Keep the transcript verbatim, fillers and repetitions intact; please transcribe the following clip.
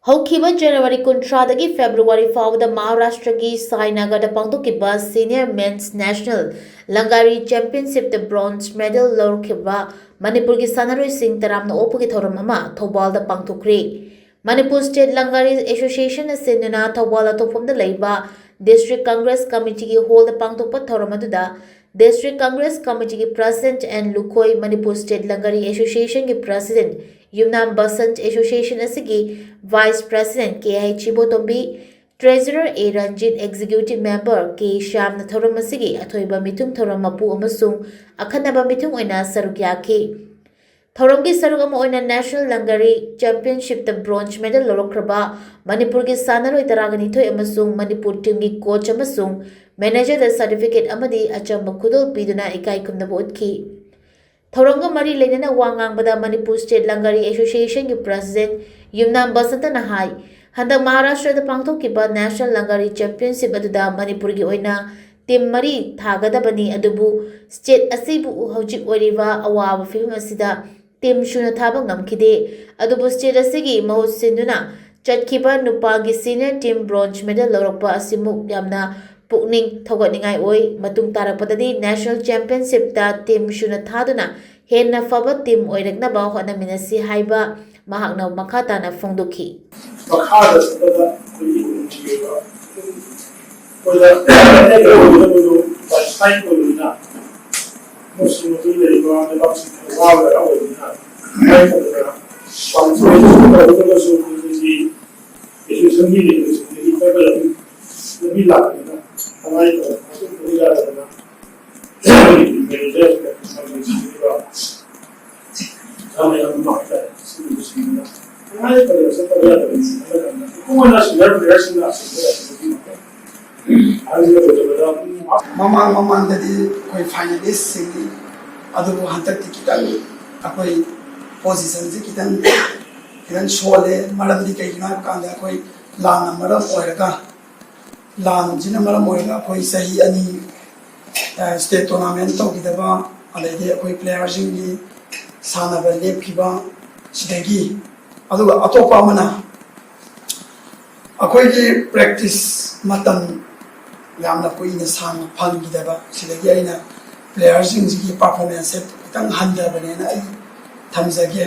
ꯍꯧꯈꯤꯕ ꯖꯅꯋꯥꯔꯤ ꯀꯨꯟꯊ꯭ꯔꯥꯗꯒꯤ ꯐꯦꯕ꯭ꯔꯨꯋꯥꯔꯤ ꯐꯥꯎꯕꯗ ꯃꯍꯥꯔꯥꯁꯇ꯭ꯔꯒꯤ ꯁꯥꯏꯅꯥꯒꯔꯗ ꯄꯥꯡꯊꯣꯛꯈꯤꯕ Senior Men's National Langari Championship-ꯇ bronze medal ꯂꯧꯔꯛꯈꯤꯕ ꯃꯅꯤꯄꯨꯔꯒꯤ ꯁꯥꯟꯅꯔꯣꯏꯁꯤꯡ ꯇꯔꯥꯝꯅ ꯑꯣꯛꯄꯒꯤ ꯊꯧꯔꯝ ꯑꯃ ꯊꯧꯕꯥꯜꯗ ꯄꯥꯡꯊꯣꯛꯈ꯭ꯔꯦ꯫ ꯃꯅꯤꯄꯨꯔ State Langari Association-ꯅ ꯁꯤꯟꯗꯨꯅ ꯊꯧꯕꯥꯜ ꯑꯊꯣꯛꯐꯝꯗ ꯂꯩꯕ District Congress Committee-ꯒꯤ hall-ꯗ ꯄꯥꯡꯊꯣꯛꯄ ꯊꯧꯔꯝ ꯑꯗꯨꯗ District Congress Committee-ꯒꯤ President N Lukhoi, Manipur State Langari Association-ꯒꯤ President ꯌꯨꯝꯅꯥꯝ ꯕꯁꯟꯠ, Association ꯑꯁꯤꯒꯤ Vice President ꯀꯦ ꯑꯥꯏ ꯆꯤꯕꯣꯇꯣꯝꯕꯤ, Treasurer ꯑꯦ ꯔꯟꯖꯤꯠ, Executive Member ꯀꯦ ꯁ꯭ꯌꯥꯝꯅ ꯊꯧꯔꯝ ꯑꯁꯤꯒꯤ ꯑꯊꯣꯏꯕ ꯃꯤꯊꯨꯡ ꯊꯧꯔꯝ ꯃꯄꯨ ꯑꯃꯁꯨꯡ ꯑꯈꯟꯅꯕ ꯃꯤꯊꯨꯡ ꯑꯣꯏꯅ ꯁꯔꯨꯛ ꯌꯥꯈꯤ꯫ ꯊꯧꯔꯝꯒꯤ ꯁꯔꯨꯛ ꯑꯃ ꯑꯣꯏꯅ National Langari Championship-ꯇ bronze medal ꯂꯧꯔꯛꯈ꯭ꯔꯕ ꯃꯅꯤꯄꯨꯔꯒꯤ ꯁꯥꯟꯅꯔꯣꯏ ꯇꯔꯥꯒ ꯅꯤꯊꯣꯏ ꯑꯃꯁꯨꯡ ꯃꯅꯤꯄꯨꯔ team-ꯒꯤ coach ꯑꯃꯁꯨꯡ manager-ꯗ certificate ꯑꯃꯗꯤ ꯑꯆꯝꯕ ꯈꯨꯗꯣꯜ ꯄꯤꯗꯨꯅ ꯏꯀꯥꯏ ꯈꯨꯝꯅꯕ ꯎꯠꯈꯤ꯫ ꯊꯧꯔꯝꯒ ꯃꯔꯤ ꯂꯩꯅꯅ ꯋꯥ ꯉꯥꯡꯕꯗ ꯃꯅꯤꯄꯨꯔ State Langari Association-ꯒꯤ President ꯌꯨꯝꯅꯥꯝ ꯕꯁꯟꯇꯅ ꯍꯥꯏ, ꯍꯟꯗꯛ ꯃꯍꯥꯔꯥꯁꯇ꯭ꯔꯗ ꯄꯥꯡꯊꯣꯛꯈꯤꯕ National Langari Championship ꯑꯗꯨꯗ ꯃꯅꯤꯄꯨꯔꯒꯤ ꯑꯣꯏꯅ team ꯃꯔꯤ ꯊꯥꯒꯗꯕꯅꯤ, ꯑꯗꯨꯕꯨ state ꯑꯁꯤꯕꯨ ꯍꯧꯖꯤꯛ ꯑꯣꯏꯔꯤꯕ ꯑꯋꯥꯕ ꯐꯤꯕꯝ ꯑꯁꯤꯗ team ꯁꯨꯅ ꯊꯥꯕ ꯉꯝꯈꯤꯗꯦ꯫ ꯑꯗꯨꯕꯨ state ꯑꯁꯤꯒꯤ ꯃꯍꯨꯠ ꯁꯤꯟꯗꯨꯅ ꯆꯠꯈꯤꯕ ꯅꯨꯄꯥꯒꯤ senior team bronze medal ꯂꯧꯔꯛꯄ ꯑꯁꯤꯃꯨꯛ ꯌꯥꯝꯅ ꯄꯨꯛꯅꯤꯡ ꯊꯧꯒꯠꯅꯤꯡꯉꯥꯏ ꯑꯣꯏ꯫ ꯃꯇꯨꯡ ꯇꯥꯔꯛꯄꯗꯗꯤ National Championship-ꯇ team ꯁꯨꯅ ꯊꯥꯗꯨꯅ ꯍꯦꯟꯅ ꯐꯕ team ꯑꯣꯏꯔꯛꯅꯕ ꯍꯣꯠꯅꯃꯤꯟꯅꯁꯤ ꯍꯥꯏꯕ ꯃꯍꯥꯛꯅ ꯃꯈꯥ ꯇꯥꯅ ꯐꯣꯡꯗꯣꯛꯈꯤ꯫ ꯃꯈꯥꯗ ꯆꯠꯄꯗ ꯑꯩꯈꯣꯏꯒꯤ ꯏꯃꯨꯡꯒꯤ ꯑꯣꯏꯕ ꯑꯩꯈꯣꯏꯗ ꯑꯩꯈꯣꯏꯗ ꯂꯩꯕ ꯃꯁꯤꯡ ꯑꯗꯨ ꯂꯩꯔꯤꯕ ꯂꯩꯕꯥꯛꯁꯤꯡ ꯈꯔ ꯋꯥꯕ ꯑꯣꯏꯕꯅꯤꯅ ꯍꯥꯏꯕꯗ ꯄꯥꯡꯊꯣꯛꯄ ꯇꯧꯔꯒꯁꯨ ꯑꯩꯈꯣꯏꯒꯤ education-ꯒꯤ ꯂꯩꯕꯁꯤꯡꯗꯒꯤ ꯈꯔ ꯂꯝꯕꯤ ꯂꯥꯛꯄꯅꯤꯅ ꯇꯉꯥꯏ ꯐꯗꯅ ꯄꯥꯡꯊꯣꯛꯇꯕ ꯌꯥꯗꯕꯅ ꯃꯦꯅꯦꯖꯔꯁꯤꯡꯅ ꯈꯪꯍꯟꯕꯁꯤꯡꯗꯨꯒ ꯌꯥꯝꯅ ꯌꯥꯝꯅ ꯍꯥꯏꯇꯥꯔꯦ꯫ ꯁꯤꯒꯨꯝꯕꯁꯤꯡꯗꯨꯅ ꯇꯉꯥꯏ ꯐꯗꯅ ꯆꯠꯇꯕ ꯌꯥꯗꯕꯅꯤ ꯍꯥꯏꯔ ꯀꯥꯟꯗ ꯑꯩꯈꯣꯏꯅ senior player-ꯁꯤꯡꯅ ꯑꯁꯤꯒꯨꯝꯕ ꯑꯁꯤꯒꯤ ꯍꯥꯏꯖꯒꯗꯕꯗ ꯃꯃꯥꯡ ꯃꯃꯥꯡꯗꯗꯤ ꯑꯩꯈꯣꯏ finalist-ꯁꯤꯡꯅꯤ, ꯑꯗꯨꯕꯨ ꯍꯟꯗꯛꯇꯤ ꯈꯤꯇꯪ ꯑꯩꯈꯣꯏ position-ꯁꯤ ꯈꯤꯇꯪ ꯈꯤꯇꯪ ꯁꯣꯜꯂꯦ꯫ ꯃꯔꯝꯗꯤ ꯀꯩꯒꯤꯅꯣ ꯍꯥꯏꯕ ꯀꯥꯟꯗ ꯑꯩꯈꯣꯏ ꯂꯥꯟꯅ ꯃꯔꯝ ꯑꯣꯏꯔꯒ ꯂꯥꯟꯁꯤꯅ ꯃꯔꯝ ꯑꯣꯏꯔꯒ ꯑꯩꯈꯣꯏ ꯆꯍꯤ ꯑꯅꯤ, ꯑ, state tournament ꯇꯧꯈꯤꯗꯕ, ꯑꯗꯩꯗꯤ ꯑꯩꯈꯣꯏ player-ꯁꯤꯡꯒꯤ ꯁꯥꯟꯅꯕ ꯂꯦꯞꯈꯤꯕ, ꯁꯤꯗꯒꯤ ꯑꯗꯨꯒ ꯑꯇꯣꯞꯄ ꯑꯃꯅ ꯑꯩꯈꯣꯏꯒꯤ ꯄ꯭ꯔꯦꯛꯇꯤꯁ ꯃꯇꯝ ꯌꯥꯝꯅ ꯀꯨꯏꯅ ꯁꯥꯡꯅ ꯐꯪꯈꯤꯗꯕ, ꯁꯤꯗꯒꯤ ꯑꯩꯅ ꯄ꯭ꯂꯦꯌꯔꯁꯤꯡꯁꯤꯒꯤ ꯄꯔꯐꯣꯔꯃꯦꯟꯁꯁꯦ ꯈꯤꯇꯪ ꯍꯟꯊꯕꯅꯦꯅ ꯑꯩ ꯊꯝꯖꯒꯦ꯫